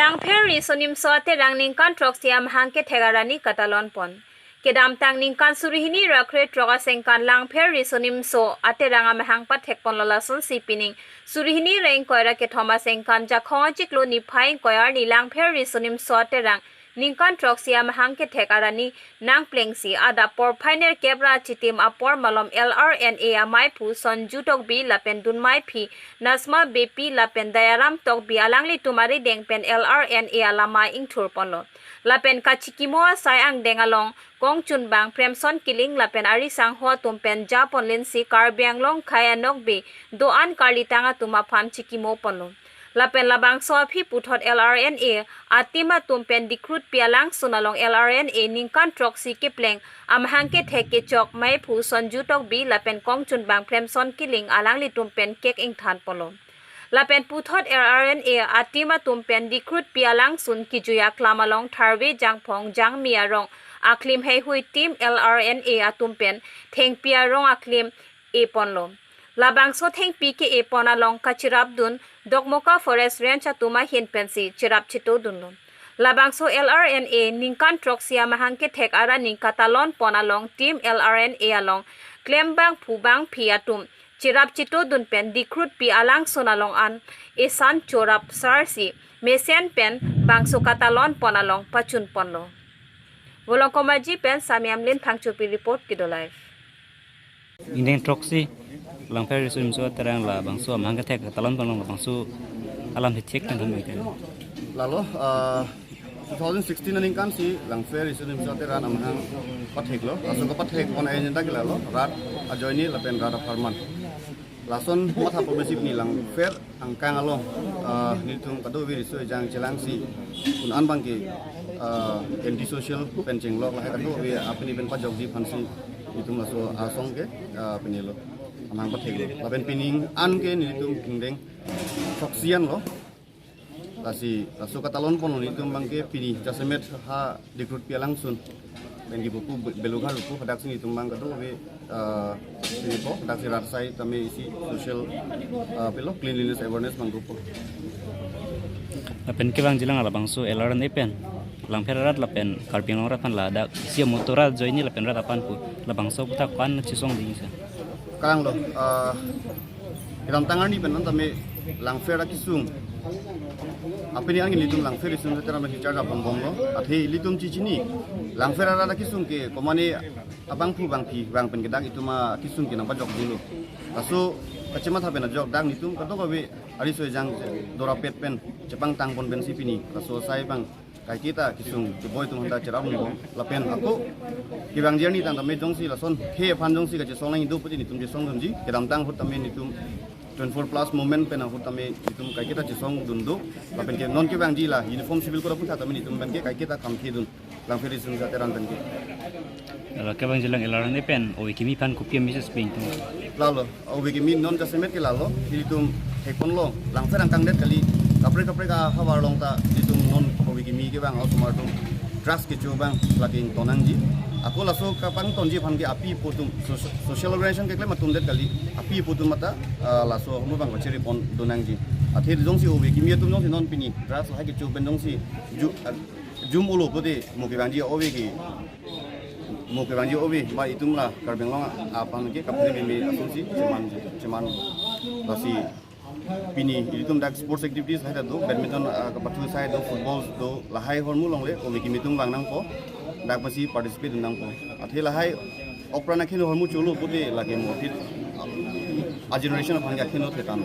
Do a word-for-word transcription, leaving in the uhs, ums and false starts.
Langpher Riso Nimso Aterang ningkan throksi amahang kethek arani katalon pon. Kedamtang ningkan suri hini ra krethrok asengkan Langpher Riso Nimso Aterang amahang pathek ponlo, lasonsi pining suri hini ra ingkoi ra kethom asengkan Jakhong achiklo niphai ingkoi arni Langpher Riso Nimso Aterang ningkan throksi amahang kethek arani nangplengsi adap porphai nerkep ra chitim apor malom L R N A amaiphu Sonju Tokbi lapen dunmaiphi Nasma Beypi lapen Dayaram Tokbi alanglitum arideng pen L R N A alama ingthur ponlo. Lapen kachikimo asai angdeng along kongchunbang Premson Killing lapen arisangho atum pen japon linsi Karbi Anglong khei anokbe do-an karlitang atum aphan chikimo ponlo. Lapen labangso aphi puthot L R N A ateam atum pen Dikrutpi alangsun along L R N A ningkan throksi kepleng amahang kethek kechok maiphu Sonju Tokbi lapen kongchunbang Premson Killing alanglitum pen cake ingthan ponlo. Lapen puthot L R N A ateam atum pen Dikrutpi alangsun kejui aklam along tharve jangphong jangmi arong aklim heihui team L R N A atum pen thengpi arong aklim e ponlo. Labangso thengpi ke-e pon along kachirapdun Dokmoka Forest Range atum ahin pensi chirap chitodunlo. Labangso L R N A ningkan throksi amahang kethek arani katalon pon along team L R N A along klembangphu bangphi atum chirap chitodun pen Dikrutpi alangsun along an esan chorap sarsi mesen pen bangso katalon pon along pachun ponlo. Volongkom Aji pen Sami Amlin Phangchopi report, Kido Live. Ingdeng throksi Langpher Riso Nimso Aterang labangso amahang kethek katalon pon along labangso alam hithek kan than. Lalo, ah, two thousand sixteen aningkan si Langpher Riso Nimso Aterang amahang patheklo. Laso kapathek pon agenda ke lalo, rat ajoine lapen rat apharman. Lason matha pon pensi pini Langpher angkang along, ah, nelitum kadokave riso ejang chelangsi un-an abangke, ah, anti social pen chenglok lahai kadokave apini pen pajokji aphansi nelitum laso asong ke, ah, pinilo. Amahang patheklo. Lapen pining an ke nelitum ingdeng throksi anlo. Lasi laso katalon ponlo nelitum abangke pini jasemet ha Dikrutpi alangsun pen kipupu be-, Belughar pu hadaksi nelitum abang kadokave, ah, pinipo, hadaksi rat asai tame isi social, ah, pilo cleanliness awareness abang grup po. Lapen kevangjilang labangso L R N A pen Langpher arat lapen Karbi Anglong arat aphan ladak isi motor rat ajoine lapen rat aphan pu labangso aputhak ko-an chesongding sir? Kalanglo, ah, kedamtang arni pen an tame Langpher akesung. Apini an nelitum Langpher Riso Nimso Aterang pen charge apon bomlo. Athe ilitum chichini Langpher arat akesung ke komane abangphu bangphi bang pen kedak itum akesung ke nangpajokdunlo. Laso kachematha pen ajok dak nelitum kadokave ariso ejang dorapet pen chepangtang pon pensi pini laso asai abang kaiketa kesung keboi atum aphanta cherap nungbom lapen ako kevangji arni tang tame jongsi lason khei aphan jongsi kachesong nangji do puji nelitum chesongdunji. Kedamtang ahut tame nelitum twenty-four plus movement pen ahut tame nelitum kaiketa chesongdun do lapen ke non kevangji la Uniform Civil Code aputhak tame nelitum pen ke kaiketa kam khedun Langpher Riso Nimso Aterang pen ke. Lalo kevangjilang L R N A pen ove kimi aphan kopi a-message pi ingtung? Lalo, ove kimi non jasemet ke lalo, ilitum theklonglo, Langpher angkang det kali, kaprek kaprek ahavar along ta ilitum non ove kimi kevang osomar atum drugs kecho abang lake ington nangji. Ako laso kapangtonji aphan ke api apo atum, so-, social organization keklem atum det kali, api apo atum mata, ah, laso ahormu abang kacheri pondun nangji. Athe jongsi ove kimi atum jongsi non pini drugs lahai kecho pen jongsi ju-, ah, jum-olo pute mo kevangji ove ke, mo kevangji ove ma itum la Karbi Anglong aphan ke kaphere meme asonsi cheman, cheman. Lasi pini ilitum dak sports activities lahai ta do, badminton, ah, kapathu asai do, football do, lahai ahormu along le ove kimi atum vang nangpo, dak masi participate nangpo. Athe lahai okpran akheno ahormu cholo pute lake mo aphi a-generation aphan ke akheno thetan.